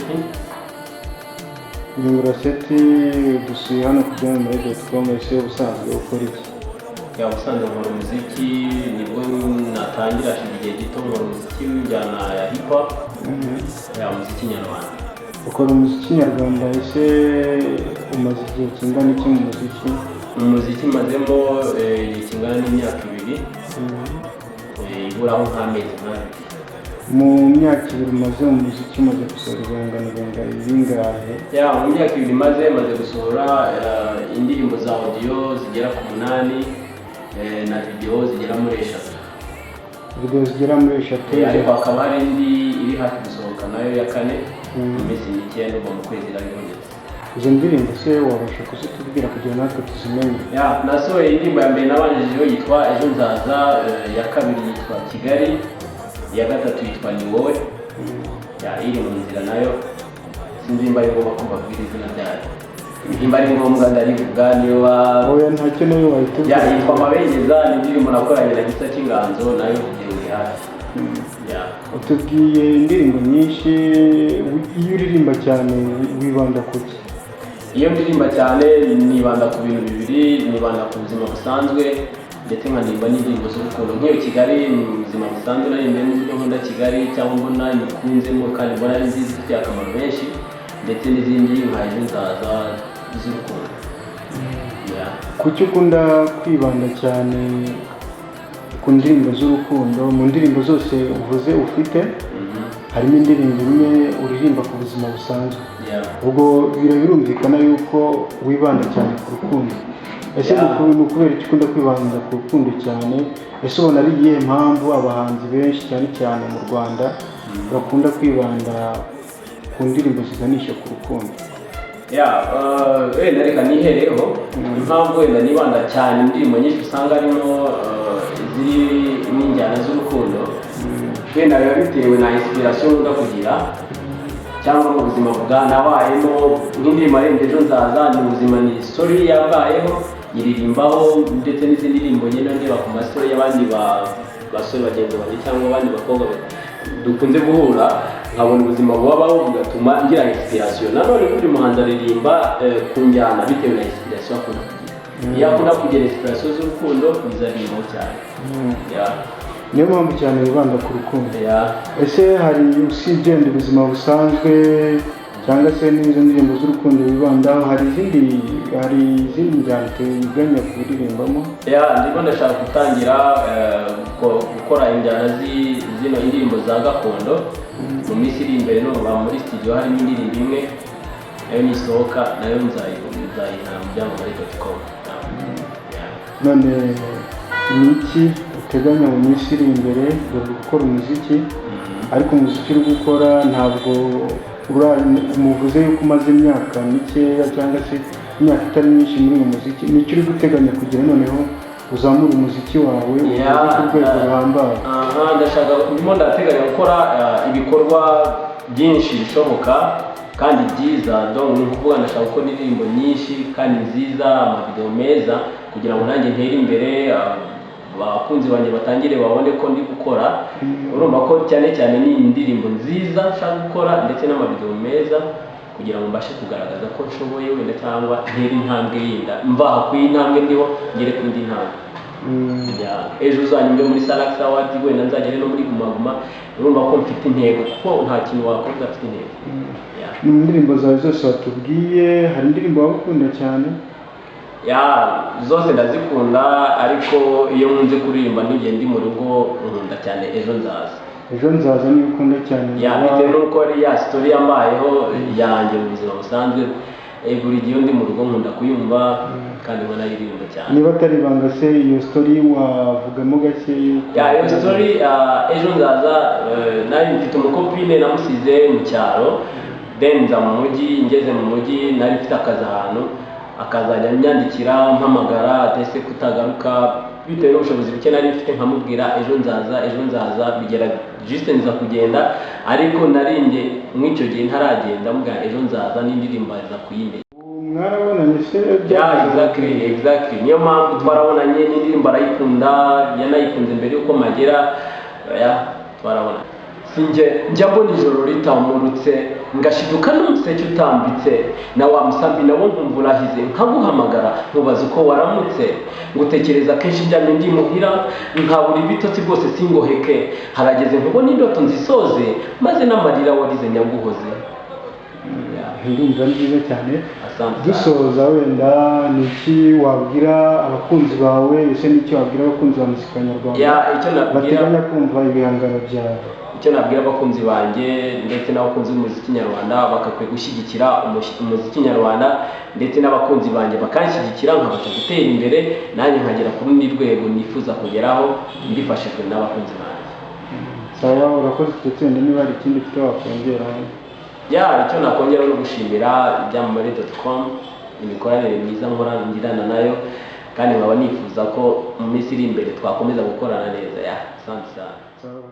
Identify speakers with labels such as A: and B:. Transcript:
A: Seti.
B: Nyungura Seti, dusuye hano ku byamamare.com. Ese ubusanzwe ukora iki?
A: Yeah, ubusanzwe nkora umuziki, nibwo natangira, hashize igihe gito nkora umuziki w'injyana ya hip hop, yeah, umuziki nyarwanda.
B: Ukora umuziki nyarwanda. Ese umaze igihe kingana iki mu muziki?
A: Mu muziki mazemo igihe kingana n'imyaka 2, iburaho nk'amezi 2.
B: Mu myaka 2 umaze mu muziki, umaze gusohora ibihangano bingahe?
A: Yeah, mu myaka 2 maze gusohora indirimbo za audio zigera ku 8, na video zigera muri 3.
B: Video zigera muri 3.
A: Ariko hakaba hari indi iri hafi gusohoka nayo ya kane, mu minsi mike, ndumva mu kwezi irabibonetse.
B: Izo ndirimbo se wabasha kuzitubwira kugira natwe tuzimenye?
A: Yeah, nasohoye indirimbo ya mbere nabanjijeho yitwa "Ejo Nzaza", iya kabiri yitwa "Kigali", iya gatatu yitwa "Ni Wowe". Yeah, iri mu nzira nayo, sinzi nimba ari ngombwa ko mbabwira izina ryayo. Nimba ari ngombwa ndarivuga, niba
B: Oya, ntacyo, nayo wahita.
A: Yeah, yitwa "Amabengeza", ni indirimbo nakoranye na Gisa cy'Inganzo, nayo video iri hafi. Yeah.
B: Utubwiye indirimbo nyinshi. Iyo uririmba cyane wibanda ku ki?
A: Iyo ndirimba cyane nibanda ku bintu bibiri: nibanda ku buzima busanzwe, ndetse nkanirimba n'indirimbo z'urukundo. Nk'iyo "Kigali" ni ubuzima busanzwe, naririmbye n'uburyo nkunda Kigali cyangwa mbona nyikunzemo kandi mbona ari nziza, ifitiye akamaro benshi, ndetse n'izindi nka "Ejo Nzaza" z'urukundo. Yeah.
B: Kuki ukunda kwibanda cyane ku ndirimbo z'urukundo? Mu ndirimbo zose uvuze ufite, harimo indirimbo imwe uririmba ku buzima busanzwe. Ubwo birumvikana yuko wibanda cyane ku rukundo. Ese ni ukubera iki ukunda kwibanda ku rukundo cyane? Ese ubona ari iyihe mpamvu abahanzi benshi, cyane cyane mu Rwanda, bakunda kwibanda ku ndirimbo ziganisha ku rukundo?
A: Yeah, wenda reka nihereho impamvu wenda nibanda cyane, indirimbo nyinshi usanga harimo iziri n'injyana z'urukundo. Wenda biba bitewe na inspiration nkunda kugira cyangwa mu buzima bwa nabayemo. Nk'indirimbo arenze "Ejo Nzaza" ni ubuzima, ni story yabayeho, nyiririmbaho, ndetse n'izindi ndirimbo ngenda ndeba ku ma story y'abandi basore bagenzi banjye cyangwa abandi bakobwa dukunze guhura, nkabona ubuzima bubabaho, bigatuma ngira inspiration. Nanone buri muhanzi aririmba ku njyana bitewe na inspiration akunda kugira. Iyo akunda kugira inspiration z'urukundo, nizo aririmbaho cyane. Yeah.
B: Niyo mpamvu cyane wibanda ku rukundo.
A: Yeah.
B: Ese hari, usibye wenda ubuzima busanzwe cyangwa se n'izo ndirimbo z'urukundo wibandaho, hari izindi njyana uteganya kuririmbamo?
A: Yeah, ndimo ndashaka gutangira gukora injyana zino indirimbo za gakondo mu minsi iri imbere. Numva muri studio harimo indirimbo imwe, nayo nisohoka nayo nzayiha mu byamamare.com.
B: None ni iki uteganya mu minsi iri imbere? Dore gukora umuziki, ariko umuziki uri gukora ntabwo umuvuze yuko umaze imyaka mikeya cyangwa se imyaka itari myinshi muri uyu muziki. Ni icyo uri guteganya kugira noneho uzamure umuziki wawe ugeze ku rwego ruhambaye?
A: Aha, ndashaka, ndimo ndateganya gukora ibikorwa byinshi bishoboka kandi byiza. Donc ni ukuvuga ndashaka gukora indirimbo nyinshi kandi nziza, amavideo meza, kugira ngo nanjye ntere imbere, abakunzi banjye batangire babone ko ndi gukora. Urumva ko cyane cyane ni indirimbo nziza nshaka gukora, ndetse n'amavideo meza, kugira ngo mbashe kugaragaza ko nshoboye wenda, cyangwa ntere intambwe yinda mva aha ku iyi ntambwe ndiho ngere ku yindi ntambwe. Yeah, ejo uzanyumve muri Salax Award, wenda nzagere no muri Guma Guma. Urumva ko mfite intego, kuko nta kintu wakora udafite intego. Yeah.
B: Mu ndirimbo zawe zose watubwiye, hari indirimbo waba ukunda cyane?
A: Yeah, zose ndazikunda, ariko iyo nkunze kuririmba n'igihe ndi mu rugo, nkunda cyane "Ejo Nzaza".
B: "Ejo Nzaza" niyo ukunda cyane?
A: Yeah, bitewe n'uko ari ya story yambayeho yanjye mu buzima busanzwe. Buri gihe iyo ndi mu rugo nkunda kuyumva kandi nkanayiririmba cyane.
B: Niba atari ibanga se, iyo story wavugamo gake?
A: Yeah, iyo story, "Ejo Nzaza", nari mfite umukopine namusize mu cyaro, then nza mu mujyi. Ngeze mu mujyi nari mfite akazi ahantu, akazajya anyandikira, mpamagara atese kutagaruka, bitewe n'ubushobozi buke nari mfite nkamubwira "Ejo nzaza, ejo nzaza". Bigera juste nza kugenda, ariko narinjye mw'icyo gihe ntaragenda mubwira "Ejo nzaza", n'indirimbo aza kuyimenya.
B: Mwarabonanye se?
A: Yeah, exactly, niyo mpamvu twarabonanye, n'indirimbo arayikunda, yanayikunze mbere yuko mpagera. Yeah, twarabonanye. Sinjye njya mbona ijoro ritamurutse, ngashiduka n'umuseke utambitse, na wa musambi nawo nkumva urahize, nkaguhamagara nkubaza uko waramutse. Ngutekereza kenshi ndyamye ndi muhira, nkabura ibitotsi rwose singoheke. Harageze nkubona indoto nzisoze, maze n'amarira warize nyaguhoze. Yeah.
B: Ndumva ari byiza cyane.
A: Asante.
B: Dusoza, wenda ni iki wabwira abakunzi bawe? Ese ni iki wabwira abakunzi ba muzika nyarwanda
A: Yeah, icyo nabwira
B: bateganya kumva ibihangano byawe?
A: Icyo nabwira abakunzi banjye ndetse n'abakunzi b'umuziki nyarwanda, bagakwiye gushyigikira umuziki nyarwanda, ndetse n'abakunzi banjye bakanshyigikira, nkabasha gutera imbere, nanjye nkagera ku rundi rwego nifuza kugeraho mbifashijwe n'abakunzi banjye.
B: Sawa, urakoze. Ndetse wenda niba hari ikindi ufite wakongeraho?
A: Yeah, icyo nakongeraho no gushimira ibyamamare.com, imikoranire myiza nkora ngirana nayo, kandi nkaba nifuza ko mu minsi iri imbere twakomeza gukorana neza. Yeah, asante sana.
B: Sawa.